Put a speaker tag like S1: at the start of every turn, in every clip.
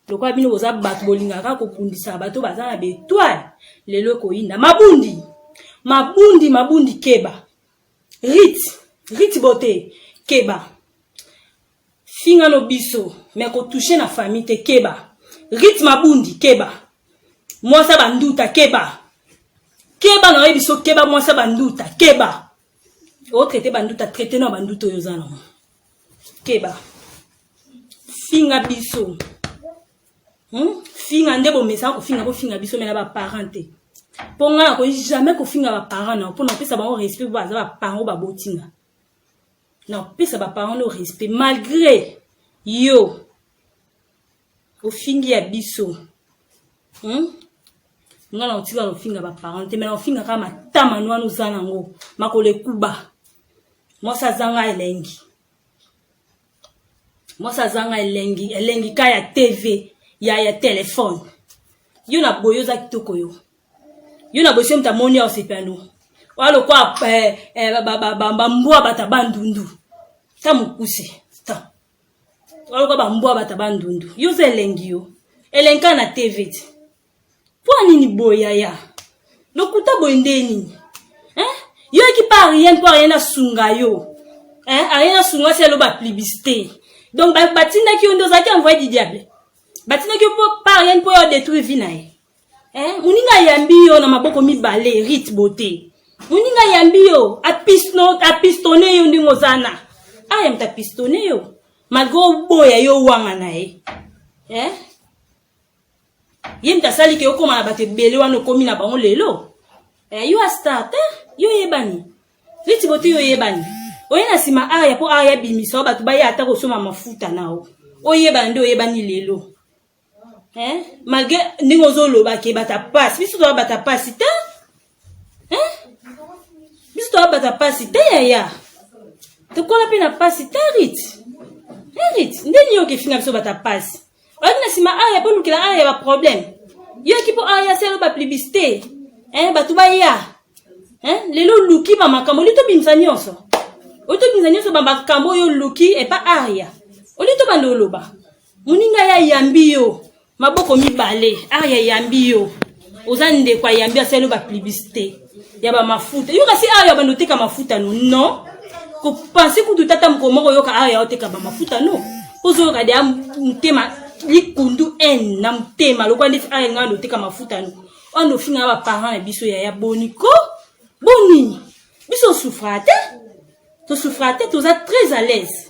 S1: Lokola bino boza bato bolingaka kobundisa bato baza na betoile, lelo ekoyinda. Mabundi, mabundi, mabundi, keba. Rit, rit bote, keba. Finga no biso, mais ko toucher na famille te, keba. Rit mabundi, keba. Mwasa banduta, keba. Keba na biso, keba mwasa banduta, keba. O traiter banduta, traiter na banduta oyo oza nango. Keba. Finga biso. Finga nde bomesana kofinga, bofinga biso mais na ba parents te. Mpo ngai nakoki jamais kofinga ba parents na mpo napesa bango respect, po baza ba parents oyo babotinga. Napesa ba parents no respect malgré yo ofingi ya biso. Ngai na otika kofinga ba parents te, mais na ofinga kaka matama no wana oza nango makolo ekuba. Mwasi azanga elengi, mwasi azanga elengi, elengi ka ya TV, ya telefone. Yo na boye oza kitoko, yo yo na boye so moto amoni ya osepano oya lokwa bambwa bata bandundu ta mokuse ta oya lokwa bambwa bata bandundu. Yo oza elengi, yo elengi kaka na TV ti. Mpo nini boye yaya lokuta boye nde nini, hein? Yo yoki pa rien mpo rien asunga yo, hein? Rien asunga si aloba publicité. Donc batindaki yo nde ozalaki envoyé du diable, batindaki yo mpo pa rien mpo yo détruire vie na ye, hein? Moninga ayambi yo na maboko mibale. Rit bote, moninga ayambi yo, apistonne yo ndenge oza na aya moto apistonne yo malgré oboya yo wanga na ye, eh? Ye moto asali ke okóma na bato ebele wana okómi na bango lelo, eh, yo astar te, yo oyebani. Riti bote, yo oyebani, oye na nsima aya mpo aya bimisa o bato baya ata kosomba mafuta na o oyebana nde oyebani lelo, eh? Malgré ndenge ozoloba ke bato pasi, biso toya bato pasi te, eh? Biso toya bato pasi te yaya, tokola mpe na pasi te. Rit, rit, ndeni yoki efinga biso bato pasi, oyaki na nsima aya mpo olukela aya baproblème. Yoki mpo aya selo bapublicité, eh, bato baya, eh? Lelo oluki bamakambo, oli tobimisa nyonso, oli tobimisa nyonso bamakambo oyo oluki epa aria, oli tobanda oloba. Moninga ya yambi yo maboko mibale, aria yambi yo, oza ndeko, ayambi, asali yo bapublicité ya bamafuta. Yo kasi aria banda oteka mafuta no non kopense kutu tata mokolo moko oyoka aria oteka bamafuta no, ozoyoka deya motema likundu haine na motema lokwa ndeti aria ngai oteka mafuta no wana ofinga baparent na biso. Yaya, boni ko, boni biso osouffra te, tosouffra te, toza très à l'aise,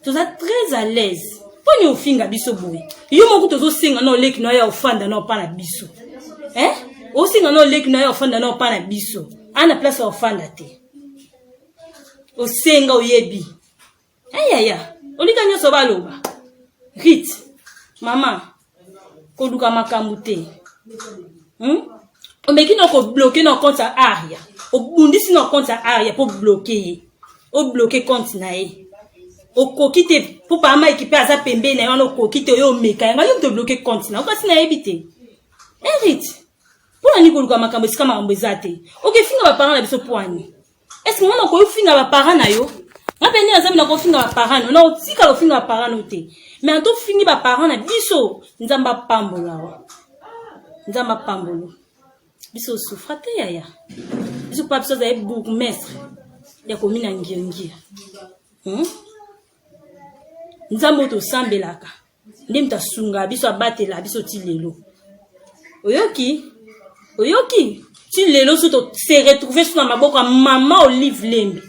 S1: toza très à l'aise. Mponi ofinga biso boye? Yo moko tozosenga na oleki na oya ofanda na opa na biso, eh? Osenga na oleki na oya ofanda na opa na biso, ana place ya ofanda te, osenga oyebi eyaya olika nyonso baloba. Rit mama, koluka makambo te, Omeki na kobloquer na compte ya aria, obundisi na compte ya aria mpo bloquer ye, obloquer compte na ye, okoki te mpo pama ekipe aza pembeni na ye wana, okoki te. Oyo omeka yanga yo moto obloquer compte na yo, kasi nayebi te. Erit, mpo na nini koluka makambo esika makambo eza te? Okefinga baparent na biso mpo ani? Est-ce nga nakoki ofinga baparent na yo? Nga mpe nde naza nakofinga baparent no, nakotikala ofinga baparent no te, mais anto ofingi baparent na biso, Nzambe apambola wa, Nzambe apambola biso. Osouffra te yaya, biso pa biso azali bourgmestre ya komi na ngiangia, Nzambe oyo tosambelaka nde moto asunga biso, abatela biso ti lelo. Oyoki, oyoki ti lelo so tose retrouve so na maboko ya mama Olive Lembe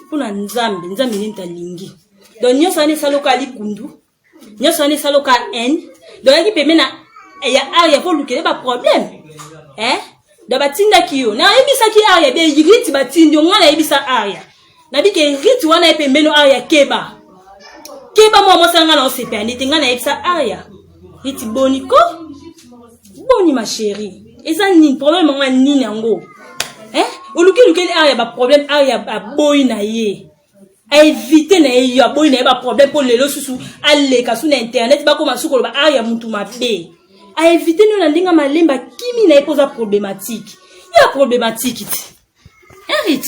S1: mpona Nzambe. Nzambe nde moto alingi. Donc nyonso wana esaloka likundu, nyonso wana esaloka haine. Donc oyaki pembe na ya aria mpo olukele baproblème, eh? Donc batindaki yo, nayebisaki aria be riti batindi yo, ngai nayebisa aria nabike riti wana ye pembeni aria, keba, keba mwa mwasi ngai na osepela nde te. Ngai nayebisa aria riti, boni ko, boni ma chérie, eza nini problème yango ya nini yango, eh? Oluki olukeli aria baproblème, aria aboyi na ye, aéviter na ye yo, aboyi na ye baproblème mpo lelo susu aleka su na internet, bakoma su koloba aria mutu mabe. Aéviter no na ndenge malembe, akimi na ye mpo oza problématique. Yo problématique ti Erit,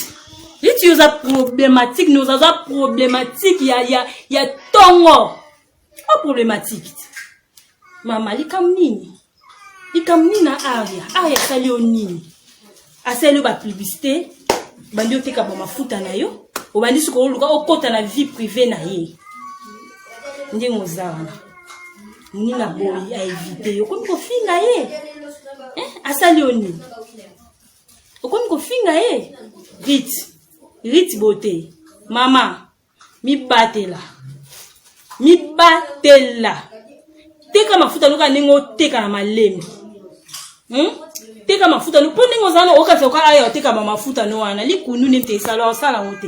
S1: riti yo oza problématique, no oza problématique ya tongo o problématique ti. Mama, likambo nini? Likambo nini na Aria? Aria asali yo nini? Asali yo ba publicité, bandi oteka ba mafuta na yo, obandi sikoyo oluka okota na vie privée na ye. Ndenge oza wana. Moninga boyi a éviter yo, okomi kofinga ye. Eh, asali yo nini? Okomi kofinga ye? Vite. Vite beauté. Mama, mibatela mibatela teka mafuta loka ndenge oteka na malembe hmm? teka mafuta no mpo ndenge ozala okanisa oka aya oteka ba mafuta no wana likundu nde mte esala osala yango te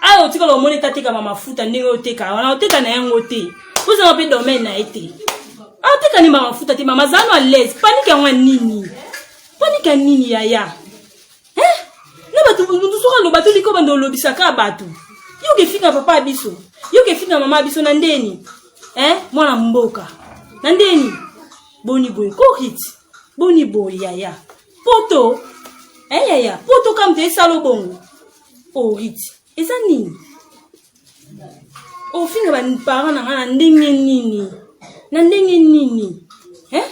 S1: aya otikala omoni ete atekama mafuta ndenge oteka wana oteka na yango te ozala mpe domaine na ye te ateka nde bamafuta te mama zala no alaise panike yango ya nini panike ya nini yaya Eh? Na bato mutu soki aloba to liko bando olobisa kaka bato. Yo ke finga papa ya biso. Yo ke finga mama ya biso na ndeni. Eh? Mwana mboka. Na ndeni. Boni boye ko hit. Boni boye yaya. Poto. Eh yaya, poto kam te esalo bongo. Oh hit. Eza nini? Ofinga ba parents na nga na ndenge nini? Na ndenge nini? Eh?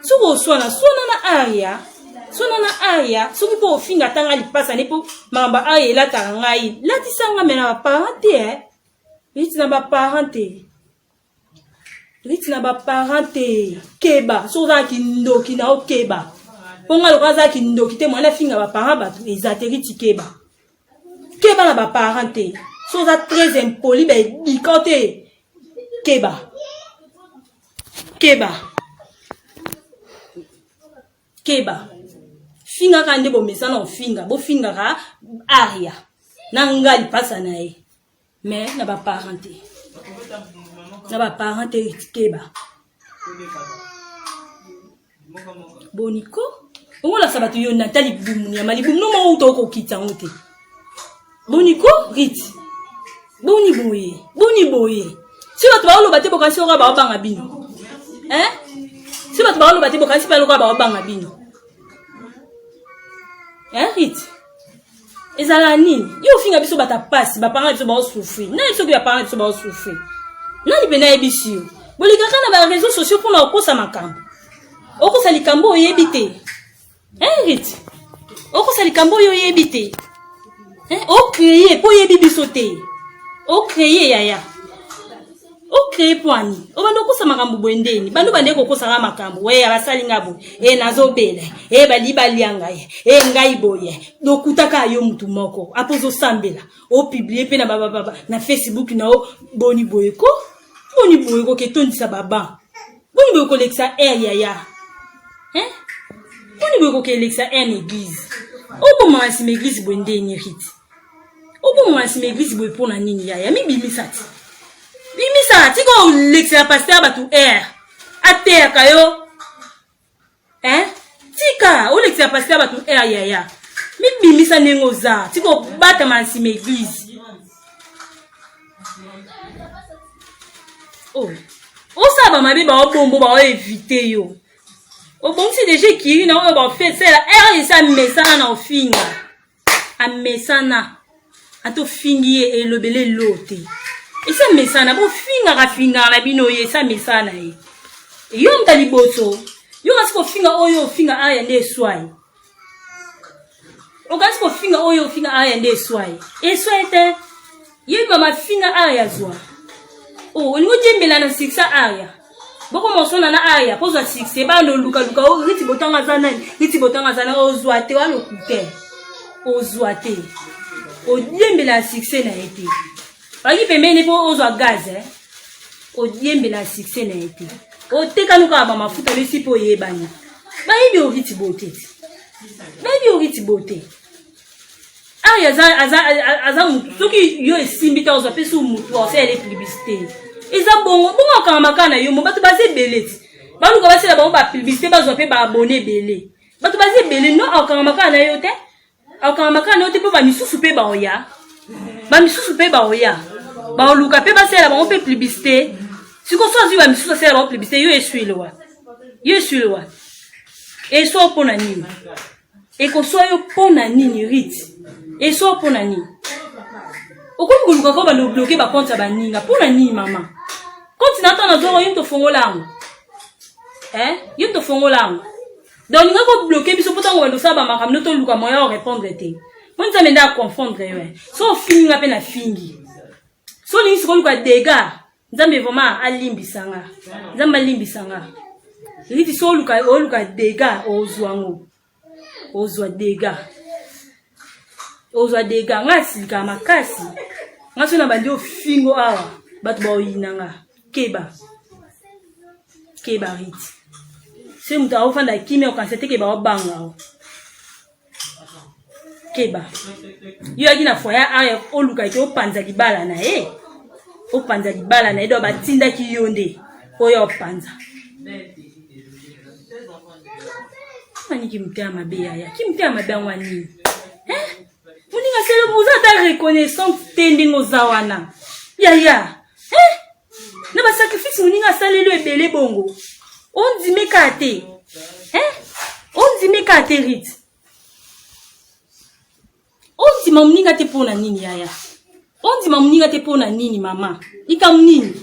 S1: Soki oswana, swana na Aria. Swana na Aria. Soki mpo ofinga ata nga lipasa nde mpo makambo ya Aria elataka ngai. Latisa nga me na ba parents te eh. Neti na ba parents te. Riti na ba parents te. Keba, soki oza na kindoki na yo keba. Mpo nga lokola aza kindoki te, mwana afinga ba parents bato eza te Riti keba. Keba na ba parents te. Soki oza très impoli ba edika te. Keba. Keba. Keba. Fingaka nde bomesana ofinga, bofingaka Aria na nga lipasa na ye. Mais na ba parents te. Na ba parents te keba. Boni ko? Ongolakisa bato yo nata libumu nyama libumu no moko uta okokita yango te. Boni ko Rit? Boni boye? Boni boye? Si bato baoloba te bokanisi lokola baobanga bino. Hein? Si bato baoloba te bokanisi mpe lokola baobanga bino. Hein Rit? Ezalaka nini? Yo ofinga biso bata pasi, ba parents biso bao souffrir. Nani soki ba parents biso bao souffrir? Nani pena ayebisi yo? Bolingaka na ba réseaux sociaux mpona kokosa makambo. Okosa likambo oyebi te. Hein Rit? Okosa likambo oyo oyebi te. Hein? O créer po oyebi biso te. O créer yaya. O créer po ani? Obanda okosa makambo boye ndeni? Bando bande kokosa nga makambo. We abasali nga boye. E nazobela. E bali balia ngai. E ngai boye. Lokutaka yo mutu moko. Apo ozosambela. O publier pe na ba ba ba na Facebook na o boni boye ko. Boni boye ko ketondisa baba. Boni boye kolekisa air yaya. Hein? Boni boye kokelekisa air na église. Oboma na nsima église boye ndeni Rit. Oboma na nsima église boye mpo na nini yaya? Mibimisa ti. Bimisa tika olekisela pasteur bato air. Ateyaka yo. Hein? Tika olekisela pasteur bato air yaya. Mibimisa ndenge oza. Tika obatama na nsima église. Oh. Osala ba mabe ba obombo ba éviter yo. Obongisi deja ekiri na oyo ba fesela air esa mesana na ofinga. Amesana. Ata ofingi ye elobele elo te. Esa mesana bofingaka fingaka na bino ye esa mesana ye. Yo moto liboso. Yo kasi kofinga oyo ofinga aya nde eswai. Okanisi kofinga oyo ofinga aya nde eswai. Eswai te. Yeba mafinga aya zwa. Oh, olingi odiembela na succès aya. Boko mosona na aya kozwa succès ba no luka luka oh riti botanga za nani? Riti botanga za nani? Ozwa te wa lokute. Ozwa te. Odiembela na succès na ye te. Baki pembeni po ozwa gaz eh. Odiembela na succès na ye te. Oteka luka ba mafuta lesi po oyebani. Bayebi oriti bote. Bayebi oriti bote. Aria aza aza aza mutu soki yo esimbi te ozwa pesi mutu osala publicité eza bongo bongo akanga kaka na yo mo bato baza ebele ti baluka basala bango ba publicité bazwa mpe ba abonné ebele bato baza ebele no akangama kaka na yo te akangama kaka na yo te mpo bamisusu mpe baoya bamisusu mpe baoya baoluka mpe basalela bango mpe publicité sikoyo so azwi bamisusu asalela bango publicité yo eswile wa yo eswile wa eswa mpo na nini ekoswa yo mpo na nini Rit eswa mpo na nini okomi koluka ko bando bloke bakonte ya baninga mpo na nini mama konte na ntango nazwaka yo moto ofongola yango. Eh? Yo tofongola yango. Donc olinga ko bloquer biso po tango bando sala ba makambo to luka moyen o répondre te. Mo nzambe nde a confondre yo. Eh. So ofingi nga pe na fingi. So olingi sikoyo luka dégâts. Nzambe vraiment alimbisa nga. Nzambe alimbisa nga. Liti so oluka oluka dégâts ozwa yango. Ozwa dégâts. Ozwa dégâts nga asilikaka makasi. Nga so na bandi ofingo awa bato baoyina nga. Keba. Keba Riti. Soki moto aofanda kimia okanisa te ke baobanga o. Keba. Yo yaki na foyer aya oluka ke opanza libala na ye. Opanza libala na ye donc batindaki yo nde oyo opanza. Nani ki motema mabe yaya? Ki motema mabe yango nini? Hein? Moninga selo oza ata reconnaissante te ndenge oza wana. Yaya. Hein? Na ba sacrifice moninga asaleli ebele bongo. Ondime ka te. Hein? Ondime ka te Rite. Ondima moninga te mpo na nini yaya? Ondima moninga te mpo na nini mama? Likambo nini?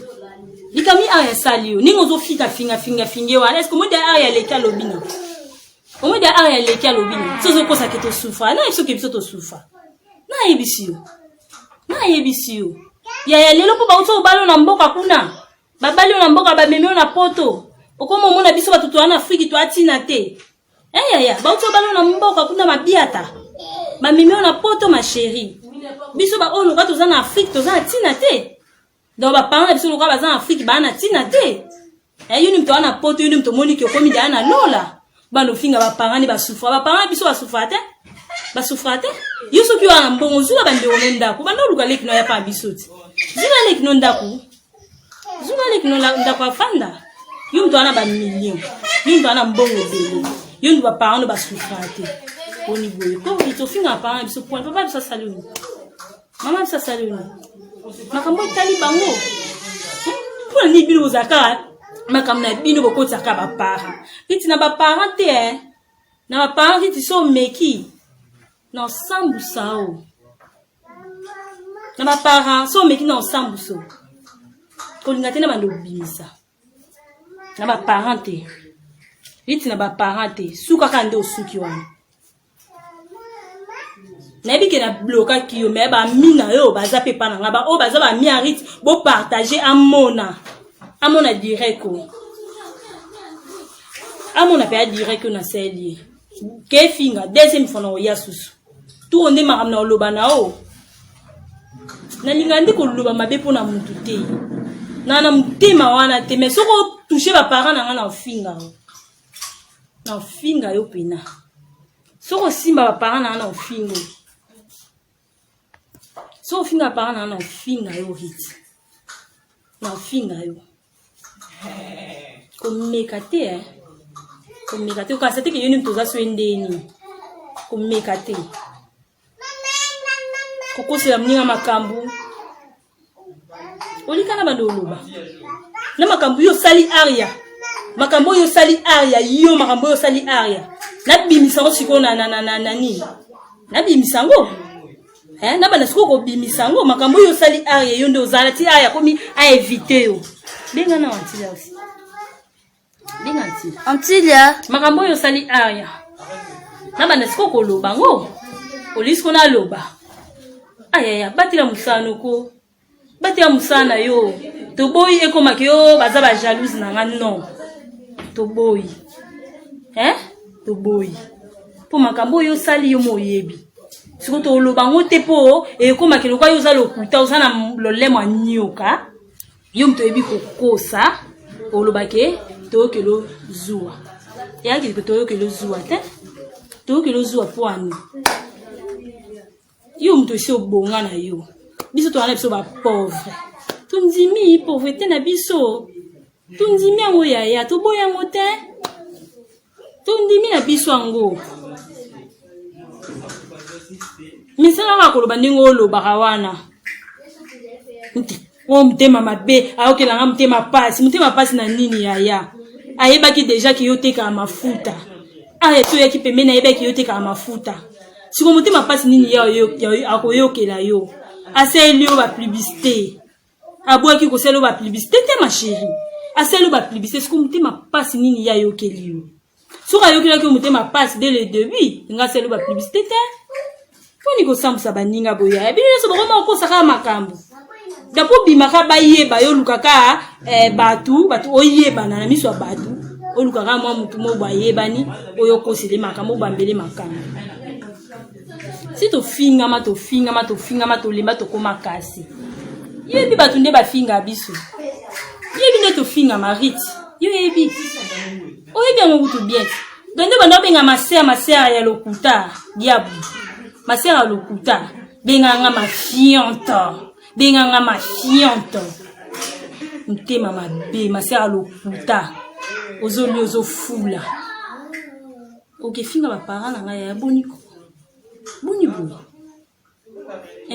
S1: Likambo nini awa asali yo? Ndenge ozofika finga finga finge wana est-ce que omoni awa aleki alobi na? Omoni awa aleki alobi na? Soki ozokosa ke tosufra, na biso ke biso tosufra. Nayebisi yo. Nayebisi yo. Yaya lelo mpo bauti obalo na mboka kuna. Babali yo na mboka bamemi yo na poto. Okoma omona biso bato toa na Afriki toa tina te. Eh yaya, bauti obalo na mboka kuna mabiata. Bamemi yo na poto ma chérie. Biso ba oyo lokola toza na Afrique toza na tina te. Donc ba parents na biso lokola baza na Afrique ba na tina te. Eh yo ni mto na poto yo ni mto moni ki okomi deya na lola. Bano finga ba parents ni ba souffra. Ba parents biso ba souffra te. Ba souffra te. Yo soki wana mbongo zula ba ndeko no ndako. Bando luka leki no ya pa biso ti. Zula leki no ndako. Zula leki no ndako afanda. Yo mto wana ba million. Yo mto wana mbongo ebele. Yo ndu ba parents no ba souffra te. Boni boye. Ko itofinga ba parents biso point. Papa biso asali nini? Mama biso asali nini? Makambo etali bango. Mpona nini bino bozalaka makambo na bino bokotisaka ba parents? Neti na ba parents te eh. Na ba parents neti so omeki na osambusa o. Na ba parents so omeki na osambusa o. Kolinga te na bando obimisa. Na ba parents te. Neti na ba parents te. Suka kaka nde osuki wana. Nayebi ke na blokaki yo me bami na yo baza mpe epa na nga baoyo baza bami ya Rite bopartage amona amona direct o amona mpe ya direct oyo nasali ye kefinga deuxième fois na oya susu turo nde makambo na oloba na o nalinga nde koloba mabe mpo na mutu te na na motema wana te mais soki otouche baparent na nga na ofinga yo na ofinga yo mpena soki osimba baparent na nga na ofinga yo soki ofinga baparent na nga na ofinga yo Rite na ofinga yo komeka te eh. Komeka te okanisa te ke yo nini toza so endeni komeka te kokosela moninga makambo olika na bando oloba na makambo yo osali aria makambo oyo osali aria yo makambo oyo osali aria nabimisa yango sikoyo na, na, na, na, na nini nabimisa yango eh, nabanda sikoyo kobimisa yango makambo oyo osali aria yo nde ozala ti aria akomi aevite yo benga na antilia osi benga antilia
S2: Antilia
S1: makambo oyo osali aria nabanda sikoyo koloba yango olingi sikoyo naloba ayaya batela mosala noko batela mosala na yo toboyi ekomaki yo baza ba jalouse na nga non toboyi eh? Toboyi mpo makambo oyo osali yo mo oyebi sikoyo toloba yango te mpo ekomaki lokola yo oza lokuta oza na lolemo ya nioka yo moto oyebi kokosa olobake toyokelo zuwa eyaki toyokelo zuwa te toyokelo zuwa mpo ani yo moto esi obonga na yo biso toza na biso bapauvre tondimi pauvreté na biso tondimi yango yaya toboyi yango te tondimi na biso yango misala kaka koloba ndenge olobaka wana oyo motema mabe ayokelanga motema pasi motema pasi na nini yaya ayebaki deja ke yo otekaka mafuta aya ti oyaki pembeni ayebaki yo otekaka mafuta siko motema pasi nini ya akoyokela yo asaleli yo bapublicité abwaki kosala yo bapublicité te ma chérie. Asali yo ba publicité siko motema pasi nini ye ayokeli yo? Soki ayokelaki yo motema pasi dès le début, nga asali yo ba publicité te. Poni kosambwisa baninga boye yaya. Bino nyonso bokoma kokosa kaka makambo. Dapo obimaka bayeba yo olukaka eh, bato bato oyebana na miso ya bato olukaka mwa motu moko bayebani oyo okosele makambo obambele makambo si tofingama tofingama tofingama tolemba tokoma kasi yebi bato nde bafinga biso yebi nde tofingama rite yo yebi oyebi yango kutu bien donc nde banda obenga masere masere ya lokuta diabu masere ya lokuta benga nga mafiante benga nga mafiante motema mabe masere ya lokuta ozolia ozofula okefinga baparent na ngai ya boni ko boni boye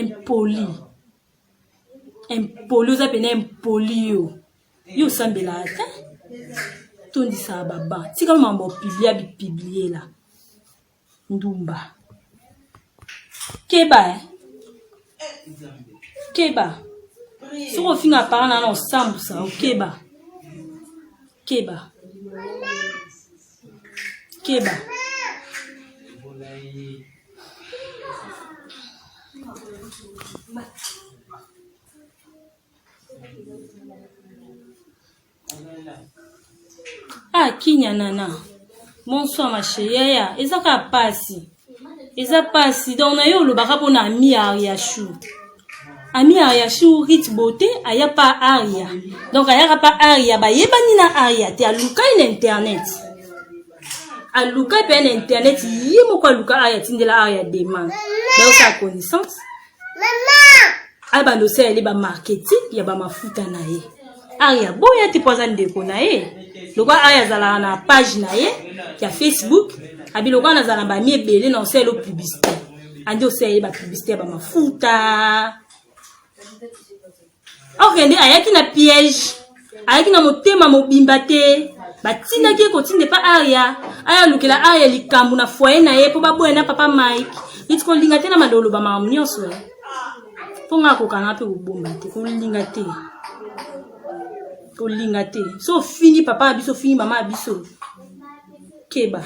S1: impoli impoli oza pena impoli yo yo osambelaka te tondisaka baba tika mambo opiblia bipibliela ndumba keba eh? keba soki ofinga parent na na osambusa okeba keba keba Ah kinya nana bonsoir ma chérie yaya eza kaka pasi eza pasi donc na yo olobaka mpona ami ya ariachou ami ya ariachou rit beauté aya pa aria donc ayaka pa aria bayebani na aria te alukai na internet alukai mpe na internet ye moko aluka aria atindela aria demande bayosala connaissance abanda osaleli ba marketing ya ba mafuta na ye Aria boya te mpo aza ndeko na ye lokola Aria azalaka na page na ye ya Facebook abi lokola nazala na bami ebele na osaleli publicité andi osaleli ba publicité ya bamafuta okende ayaki na piège ayaki na motema mobimba te batindaki ye kotinda epa aria aya alukela aria likambo na foyer na ye mpo baboya na papa mike neti kolinga te na maloloba makambo nyonso eh. mpo nga akokana mpe kobomba te kolinga te kolinga te so ofingi papa ya biso ofingi mama ya biso keba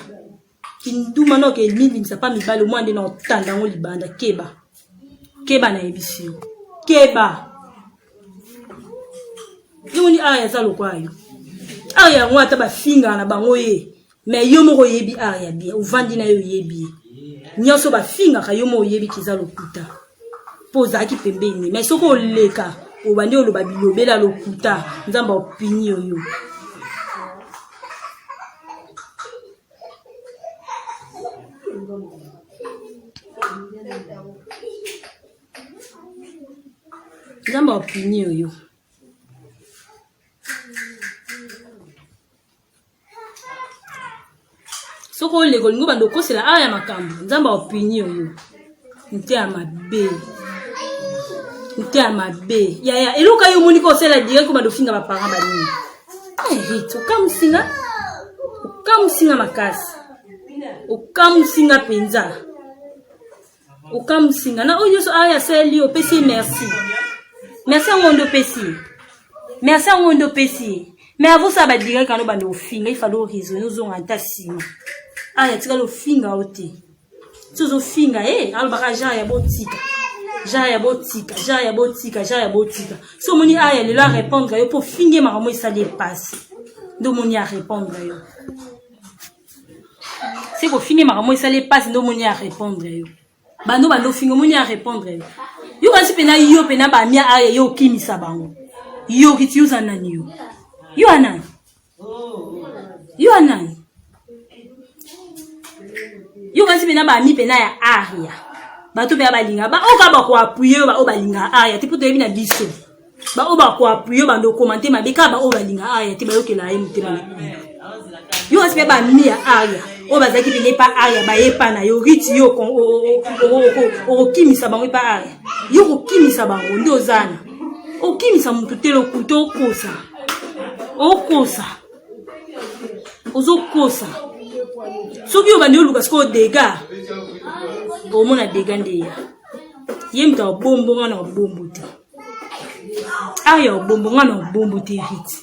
S1: kinduma na oke milimisa pa mibali omwa nde na otanda yango libanda keba keba nayebisi yo keba yomoni awa aza lokola yo awa yango ata bafingaka na bango ye me yo moko oyebi art ya bien ovandi na yo oyebi ye nyonso bafingaka yo moko oyebi kiza lokuta mpo ozalaki pembeni me soki oleka obandi oloba bilobela lokuta nzambe opini yo yo nzambe opini yo yo soki oleka olingi obanda okosela awa ya makambo nzambe aopini yo yo nte ya mabe nte ya mabe yaya eloko yo omoni ko osala direct obanda ofinga baparent banini eh, okamusinga okamusinga makasi okamusinga mpenza okamusinga na oyo nyonso awa asali yo opesi ye merci merci yango nde opesi ye merci yango nde opesi ye mais avosala badirect ano banda ofinga ifale oraisonne ozonga nta nsima aya tikali ofinga yo te ti ozofinga ye alobaka genre ya botika genre ya botika genre ya botika genre ya botika so omoni aya lelo arépondre yo mpo ofingi ye makambo esali epasi nde omoni arépondre yo se kofinga makambo esali epasi nde omoni a répondre yo bando bando ofinga omoni a répondre yo yo kasi mpena yo mpena bamia aya yo okimisa bango yo kiti yo oza nani yo yo anani yo anani yo kasi mpena bami mpena ya aria bato mpe balinga baoyo kaka bakoapuye yo baoyo balinga aria te mpo toyebi na biso baoyo bakoapuye bando okomante mabe kaka baoyo balinga aria te bayokela ye motema na yo kasi mpe bami ya aria oyo bazalaki pene epa aria baye epa na yo riti yo okokimisa bango epa aria yo okokimisa bango nde ozana okimisa motu te lokuta okosa okosa ozokosa soki obandi oluka sikoyo dega omona dega nde ya ye moto abombo nga na obombo te aya obombo nga na obombo te riti.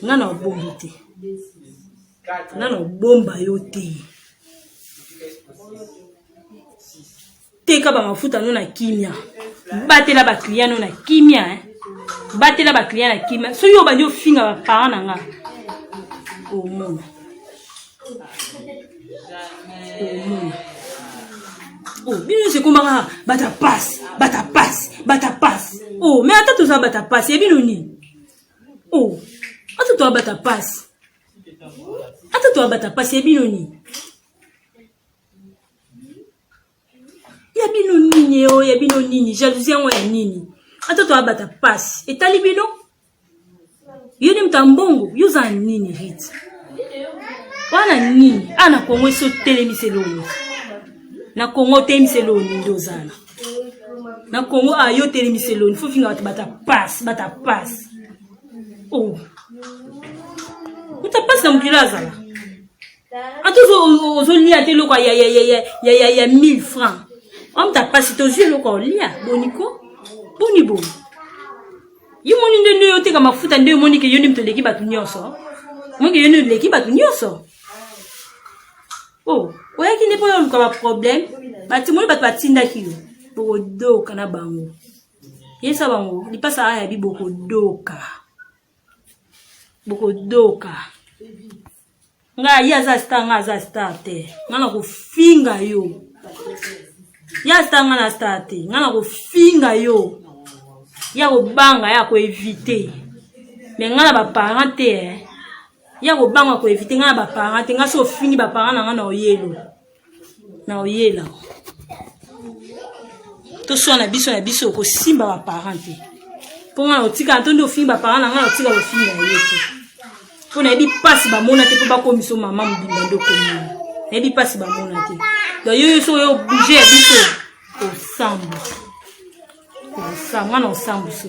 S1: Nga na obombi te. Nga na obomba yo te. Teka ba mafuta no na kimia. Batela ba client no na kimia hein. Batela ba client na kimia. Soki obandi ofinga ba parents na nga. Omona. Omona. Oh, bino nyonso ekomaka bata pasi, bata pasi, bata pasi. Oh, mais ata toza bata pasi, ya bino nini? Oh, ata toza bata pasi. Ata toza bata pasi, ya bino nini? Ya bino nini oh, ya bino nini? Jalousie yango ya nini? Ata toza bata pasi, etali bino? Yo nde moto ya mbongo, yo oza na nini Rite? Wana nini? Ah na Congo esi otelemisa elongi. Na Congo otelemisa elongi nde oza na. Na Congo ah yo otelemisa elongi, faut finga bato bata passe, bata passe. Oh. Moto ya passe na mokili azala. Ata ozolia te eloko ya ya ya ya ya ya ya 1000 francs. Omuta pasi tozwi eloko olia, boni ko? Boni boni. Yo moni nde nde oteka mafuta nde omoni ke yo nde moto oleki bato nyonso. Omoni ke yo nde oleki bato nyonso. Oh, oyaki nde mpo yo oluka ba problème. Batimoli bato batindaki yo. Bokodoka na bango. Yebisa bango lipasa aya bi bokodoka. Bokodoka. Nga ye aza star nga aza star te. Nga na kofinga yo. Ye star nga na star te. Nga na kofinga yo. Ya kobanga ya koevite. Me nga na ba parents te eh. Ya kobanga koevite nga na ba parents te. Nga so ofingi ba parents na nga na oyelo. Na oyela. Toswana biso na biso kosimba ba parents te. Mpo nga na otika to nde ofingi ba parents na nga na otika kofinga ye te. Mpo nayebi mpasi bamona te mpo bakomisa mama mobimba nde okomona. Nayebi mpasi bamona te. Donc yo yo soki oyo bouge ya biso osambwa. Osambwa na osambwa so.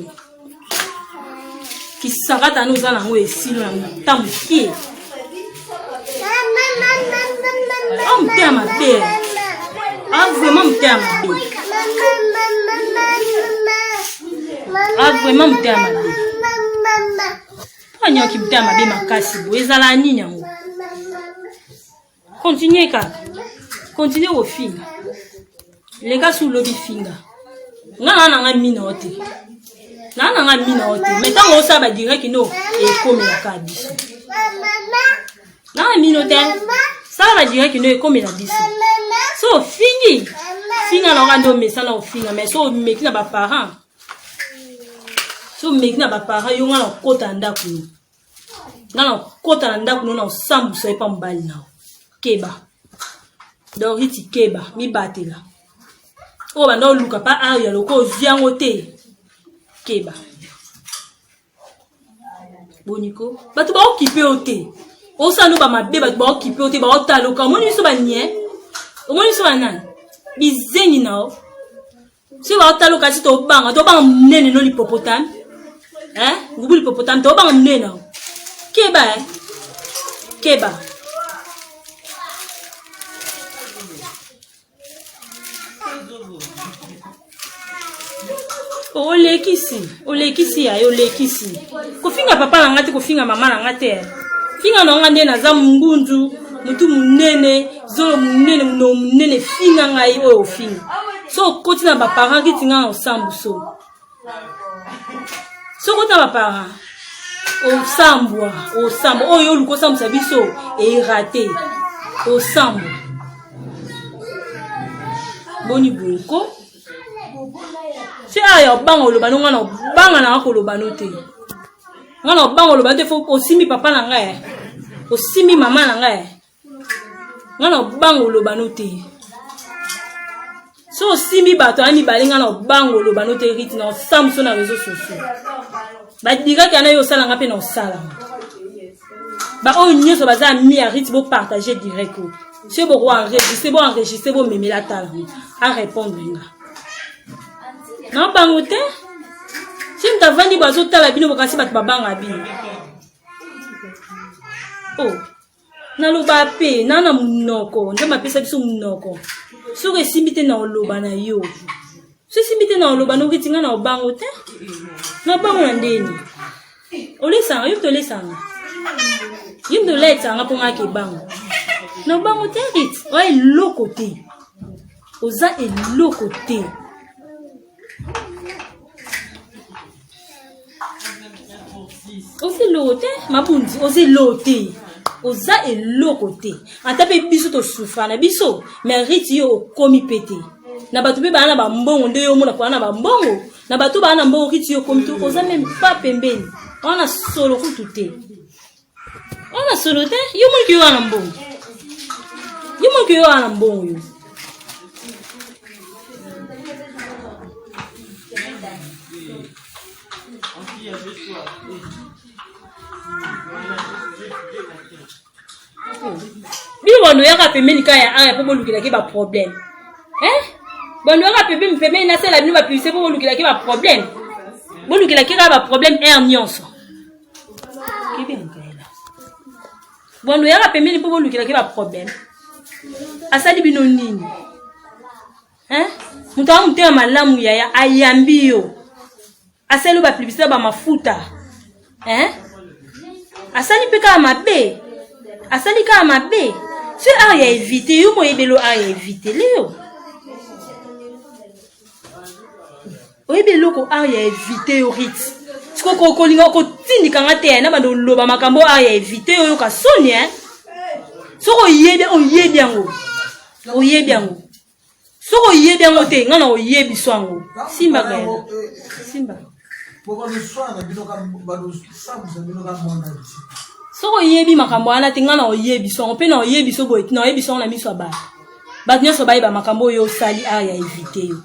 S1: Kisakata no oza nango esilo na motambo mokie. Ah, motema mabe. Ah, vraiment motema mabe. Ah, vraiment motema mabe. Mpo anyoki motema mabe makasi boye ezala nini yango? Continue kaka. Continue kofinga. Leka su lobi finga. Nga na na nga mina yo te. Na na nga mina yo te. Mais ntango osala ba direct no ekomelaka biso. Na nga mino te. Sala ba direct no ekomela biso. So ofingi. Finga na nga nde omesana ofinga mais so omeki na ba parents. So omeki na ba parents yo nga na okota ndako yo. Nga na okota na ndako no na osambusa ye pa mobali na yo. Keba. Doriti keba, mibatela. Oyo banda oluka pa aria loko ozwi yango te. Keba. Boniko, bato baokipe yo te. Osala no ba mabe bato baokipe yo te, baotaloka. Omoni biso ba nie? Omoni biso ba nani? Bizengi na yo. Soki baotaloka si tobanga, tobanga monene no l'hippopotame. Hein? Ngubu l'hippopotame, tobanga monene na yo. Keba eh. Keba. Olekisi, olekisi ya olekisi. Kofinga papa na nga te, kofinga mama na nga te. Finga na nga nde naza ngunzu, mutu munene, zolo munene, munoko munene, finga ngai oyo ofinga. So okoti na ba parents kiti nga na osambuso. So okoti na ba parents osambwa, osambwa oyo oluka osambwisa biso erate. Osambwa. Boni boye ko? Se aya obanga oloba no nga na obanga na koloba no te. Nga na obanga oloba te fo osimbi papa na ngai. Osimbi mama na ngai. Nga na obanga oloba no te. So osimbi bato ya mibale nga na obanga oloba no te riti na osambuso na réseaux sociaux. Ba direct yana yo osala nga pe na osala. Ba oyo nyonso baza ami ya riti bo partager direct oyo. Soki boko enregistrer, bo enregistrer, bo memela tala ngo. A répondre nga. Na bango te. Soki moto avandi bo azotala bino bokasi bato babanga bino. Oh. Naloba pe na na munoko, Nzambe apesa biso munoko. Soki esimbi te na oloba na yo. Soki esimbi te na oloba no riti nga na obango te. Na bango na ndeni. Olesanga yo to olesanga. Yo nde olaitaka nga mpo nga kebango. Na obango te Rit, oza eloko te. Oza eloko te. Oza eloko te, mabundi, oza eloko te. Oza eloko te. Ata mpe biso tosufra na biso, mais Rit yo okomi mpe te. Na bato mpe baa na bambongo nde yo omona koa na bambongo. Na bato baa na mbongo Rit yo okomi te, oza meme pas pembeni. Wana solo kutu te. Wana solo te, yo moniki yo wana mbongo. Yo moniki yo wana mbongo yo. Bino bando yaka pembeni kaka ya aya mpo bolukelaki ba problème. Eh? Bando yaka pembeni pembeni nasala bino ba publicité mpo bolukelaki ba problème. Bolukelaki kaka ba problème air nyonso. Bwando yaka pembeni mpo bolukelaki ba problème. Asali bino nini? Hein? Moto awa motema malamu yaya ayambi yo. Asali yo ba publicité ba mafuta. Hein? Asali mpe kaka mabe. Asali kaka mabe. So art ya éviter yo moyebelo art ya éviter leo. Oyebi eloko art ya éviter yo Rit. Siko kolinga kotindika nga te na bando loba makambo art ya éviter yo yoka soni hein. Soko oyebi oyebi yango. Oyebi yango. Soko oyebi yango te nga na oyebi so yango. Simba gaela. Simba. Soko oyebi makambo wana te nga na oyebi so yango mpe na oyebi so boye na oyebi so yango na miso ya bato. Bato nyonso bayeba makambo oyo osali art ya éviter yo.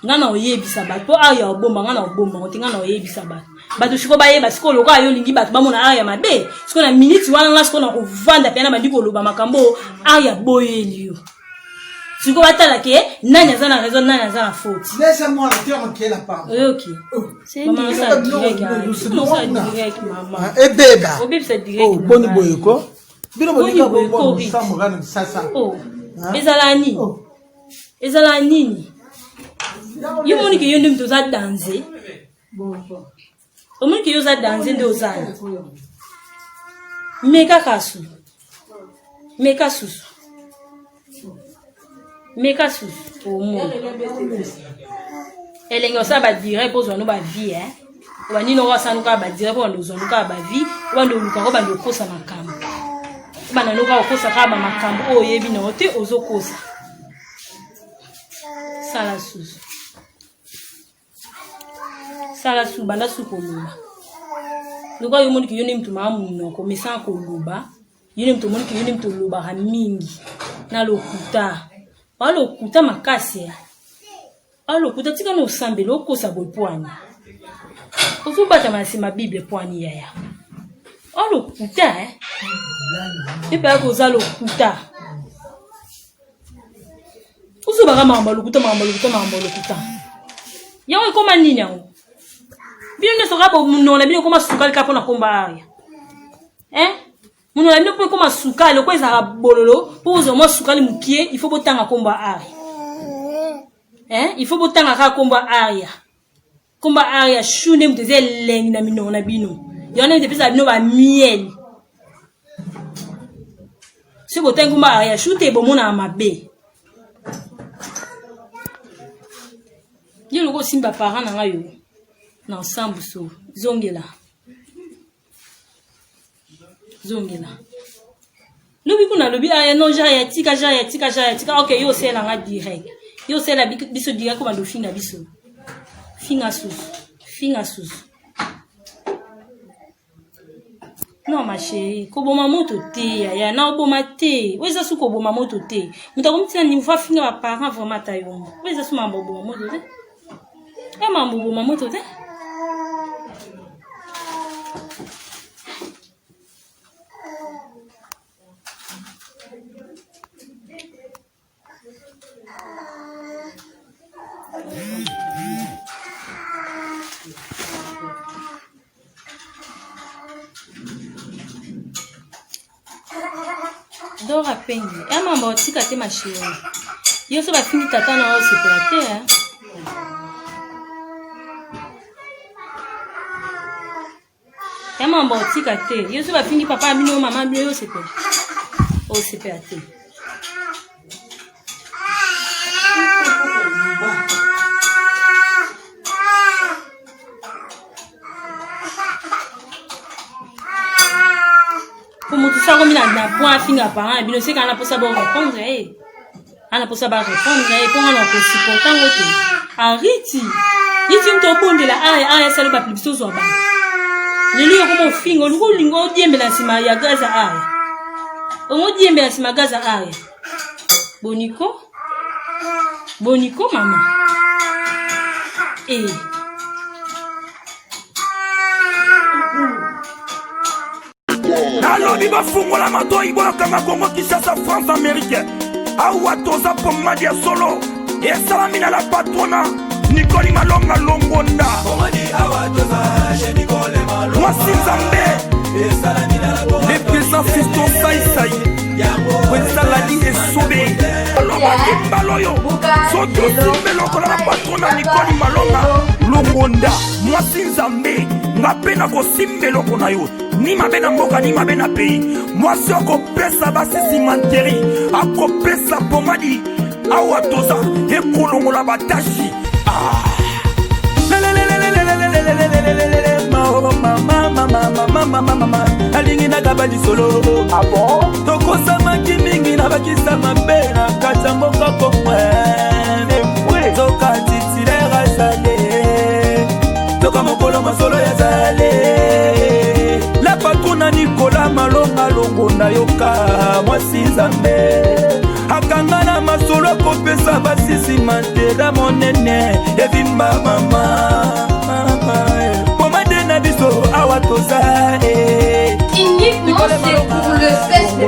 S1: Nga na oyebisa bato mpo art ya obomba nga na obomba ngo te nga na oyebisa bato. Bato sikoyo bayeba sikoyo lokola yo olingi bato bamona art ya mabe sikoyo na minute wana nga sikoyo na kovanda mpe na bandi koloba makambo art ya boyeli yo. Sikoyo batala ke nani aza na raison nani aza na faute. Oyoki.
S2: Ebeba.
S1: Obebisa direct.
S2: Boni boye ko. Bino bolinga bongo musambo kana sasa.
S1: Ezala nini? Ezala nini? Yo moni ke yo nde moto oza danze. Omoni ke yo oza danze nde oza. Meka kasu. Meka susu. Meka susu. Omoni. Elenge osala ba direct mpo ozwa no ba vie eh. Obandi noko asala kaka ba direct mpo bando ozwa no kaka ba vie, obanda oluka ko bando okosa makambo. Obanda no kaka okosa kaka ba makambo oyo oyebi na yo te ozokosa. Sala susu. Sala susu banda susu koloba. Lokola yo omoni ke yo nde moto maa monoko mesana koloba, yo nde moto omoni ke yo nde moto olobaka mingi na lokuta. Oa lokuta makasi eh. Oa lokuta tika na osambela okosa boye pwani. Ozobatama na nsima Bible pwani yaya. Oa lokuta eh. Epe yako oza lokuta. Ozobaka makambo lokuta makambo lokuta makambo lokuta. Yango ekoma nini yango? Bino nyonso kaka monoko na bino ekoma sukali kaka mpona komba aria. Hein? Monoko na bino mpo ekoma sukali lokola ezalaka bololo mpo bozwa mwa sukali mokie il faut botanga kombo ya aria. Hein? Il faut botanga kaka kombo ya aria. Kombo ya aria chou nde moto eza elengi na minoko na bino. Yango nde moto epesaka bino ba miel. Soki botangi kombo ya aria chou te bomonaka mabe. Yo lokola osimba parent na ngai yo na ensemble so zongela. Zongela. Lobi kuna lobi aya non ja ya tika ja ya tika ja ya tika ok yo osela nga direct. Yo osela biso direct ko bando finga biso. Finga susu. Finga susu. Non ma chérie, koboma moto te yaya, na oboma te. Oyo eza su koboma moto te. Moto akomi tina niveau afinga ba parents vraiment ata yo moko. Oyo eza su mambo oboma moto te. Ya mambo oboma moto te. Dora Pengi, ya mama otika te ma chérie. Yo so bafingi tata na yo osepela te hein. Ya mambo otika te. Yo so bafingi papa na bino mama bino yo sepela. Osepela te. Po moto sako mina na point afinga parent na bino seka na posa bo répondre ye. Ana posa ba répondre ye po ngana ko supporter ngo te. Ariti. Yiti mto obondela aya aya salo ba biso zwa ba. Lelo yo koma ofinga oluka olinga odiembela nsima ya gaza aya. Ongo diembela nsima gaza aya. Boniko? Boniko mama. Eh.
S3: Nalobi bafungola matoi, boyokanga Kongo Kinshasa, France, Amerike. Awa toza pomadi ya solo esalami na la patrona Nikoli Malonga Longonda, mwasi Nzambe, le président Fiston Saisai, ezalali esobe alobaki mbala oyo soki osimbi eloko na la patrona Nikoli Malonga Longonda, mwasi Nzambe, nga mpe nakosimba eloko na yo, ni mabe na mboka ni mabe na pays. Mwasi akopesa basi simanteri, akopesa pomadi. Awa toza ekolongola batashi. Ah.
S4: Alingi nakaba lisolo, tokosamaki mingi na bakisa mabe na kati ya mboka Kongo. Zoka titulaire azale, toka mokolo masolo yazale la patrona Nikola Malonga Longo, nayoka mwasi Nzambe akanga na masolo akopesa basisi mantera monene evimba mama pomade na biso awa toza.
S5: Uniquement, c'est pour le fesses, bébé.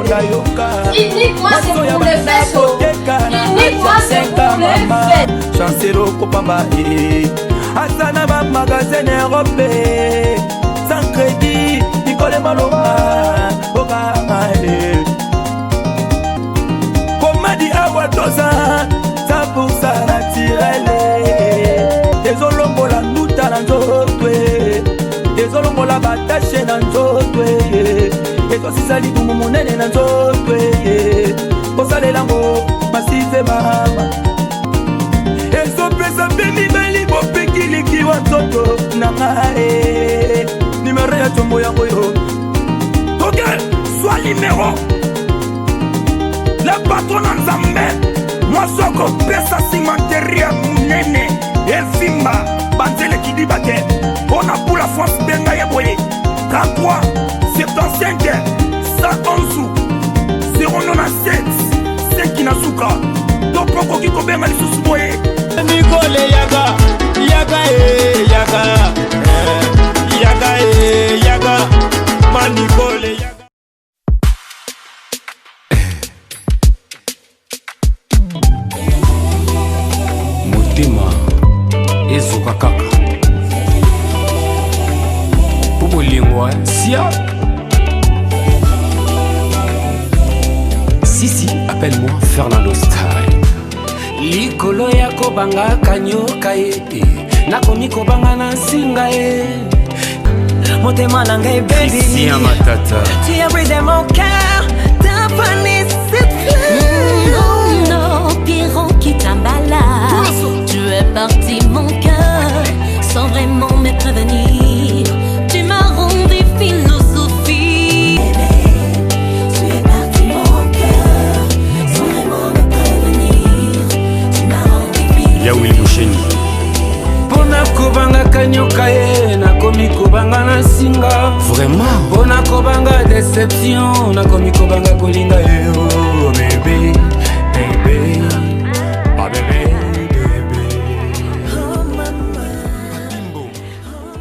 S5: Uniquement, c'est pour le fesses. Oh. Uniquement, c'est pour le fesses.
S4: Chancelo kopamba e aza na bamagasin Europe sans crédit. Nikole Malonga okanga e pomadi awa toza 100 naturel, ezolongola nduta na nzoto, ezolongola batashe na nzoto, ezosisa libumu monene na nzoto. Kosalelango masize mama ezopesa mpe mibali bopekilikiwa nzoto na ngai. Nimero ya tombo yango yo.
S3: Toke zwa nimero la patrona Nzambe, mwasi akopesa cimenterie ya monene evimba banzeleki diba te mpo na pula France. Benga ye boye: 33 75 111 097 5 na suka. To mpo okoki kobenga lisusu boye:
S4: Nikole yaka yaka e yaka, eh, yaka e yaka ma Nikole yaka.
S6: Motema ezoka kaka mpo bolingo sia. Sisi, appelle-moi Fernando Style. Likolo ya kobangaka nyoka ye, nakomi kobanga na nsinga ye.
S7: Motema na ngai, baby.
S6: Christian Matata.
S7: Tu as brisé mon cœur, t'as fané cette fleur.
S8: Non, non, Pierrot qui Kitambala, tu es parti mon cœur, sans vraiment me prévenir. Tu m'as rendu philosophie. Tu es parti mon cœur, sans vraiment me prévenir. Tu m'as rendu
S6: Ya Wil Musheni.
S9: Mpona kobangaka nyoka ye, nakomi kobanga na nsinga.
S6: Vraiment.
S9: Mpona kobanga déception, nakomi kobanga kolinga yo bébé.